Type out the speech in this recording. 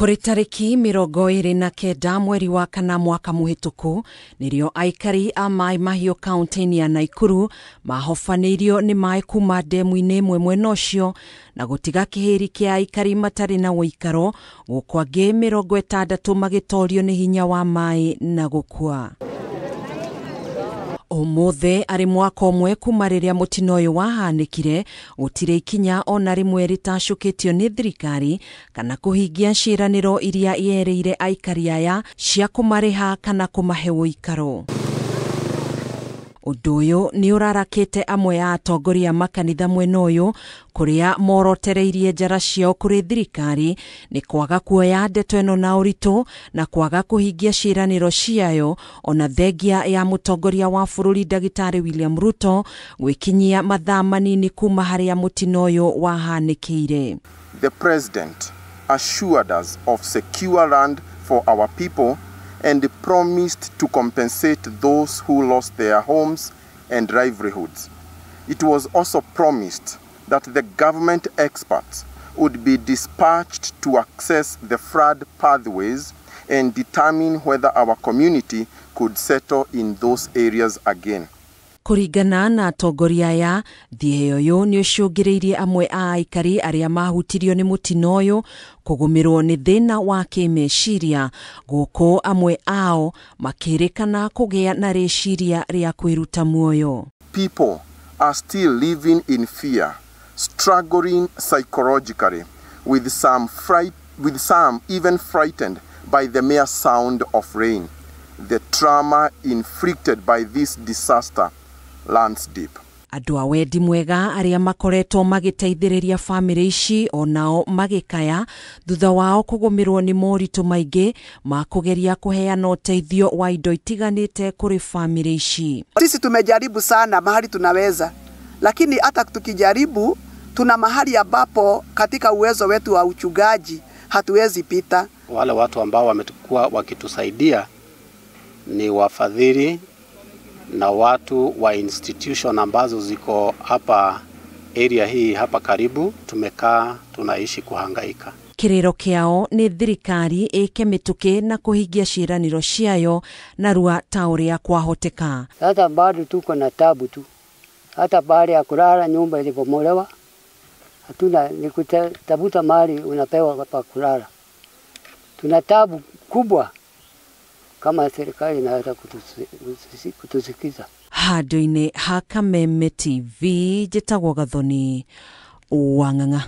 Kũrĩ tarĩki 29 mweri wa kana mwaka mũhĩtũku nĩrĩo aikari a Mai Mahiũ kaunti-inĩ ya Naikuru mahobanĩirio nĩ maĩ kuma ndemu-inĩ ĩmwe mwena ũcio na gũtiga kĩhĩri kĩa aikari matarĩ na ũikaro, gũkũ angĩ 60 magĩtorio nĩ hinya wa maĩ na gũkua. Ũmũthĩ arĩ mwaka ũmwe kuma rĩrĩa mũtino ũyũ wahanĩkire, gũtirĩ ikinya ona rĩmwe rĩtacũkĩtio nĩ thirikari kana kũhingia ciĩranĩro iria yerĩire aikari aya cia kũmarĩha kana kũmahe ũikaro. Ũndũ ũyũ nĩ ũrarakĩte amwe a atongoria a makanitha mwena ũyũ kũrĩa morotereirie njara ciao kũrĩ thirikari nĩ kwaga kuoya ndeto ĩno na ũritũ na kwaga kũhingia ciĩranĩro ciayo, ona thengia ya mũtongoria wa bũrũri Ndagĩtarĩ William Ruto gwĩkinyia mathaa manini kuma harĩa mũtino ũyũ wahanĩkĩire. The president assured us of secure land for our people and promised to compensate those who lost their homes and livelihoods. It was also promised that the government experts would be dispatched to access the flood pathways and determine whether our community could settle in those areas again. Kũringana na atongoria aya, thiĩ ũyũ nĩ ũcũngĩrĩirie amwe a aikari arĩa mahutirio nĩ mũtino ũyũ kũgũmĩrwo nĩ thĩna wa kĩmeciria, gũkũ amwe ao makĩrĩkana kũgĩa na rĩciria rĩa kwĩruta muoyo. People are still living in fear, struggling psychologically, with some even frightened by the mere sound of rain. The trauma inflicted by this disaster runs deep. Andũ a wendi mwega arĩa makoretwo magĩteithĩrĩria bamĩrĩ ici onao magĩkaya thutha wao kũgũmĩrwo nĩ moritũ maingĩ ma kũgeria kũheana ũteithio wa indo itiganĩte kũrĩ bamĩrĩ ici. Sisi tumejaribu sana mahali tunaweza, lakini hata tukijaribu tuna mahali ambapo katika uwezo wetu wa uchungaji hatuwezi pita. Wale watu ambao wamekuwa wakitusaidia ni wafadhili na watu wa institution ambazo ziko hapa area hii hapa karibu. Tumekaa tunaishi kuhangaika. Kĩrĩro kĩao nĩ thirikari ĩke mĩtũkĩ na kũhingia ciĩranĩro ciayo narua ta ũrĩa kwahoteka. Sasa bado tuko na tabu tu, hata baada ya kulala nyumba ilibomolewa, hatuna ni kutafuta mahali unapewa pa kulala. Tuna tabu kubwa kama serikali inaweza kutusikiza. Handũ-inĩ ha Kameme TV, njĩtagwo Gathoni Wang'ang'a.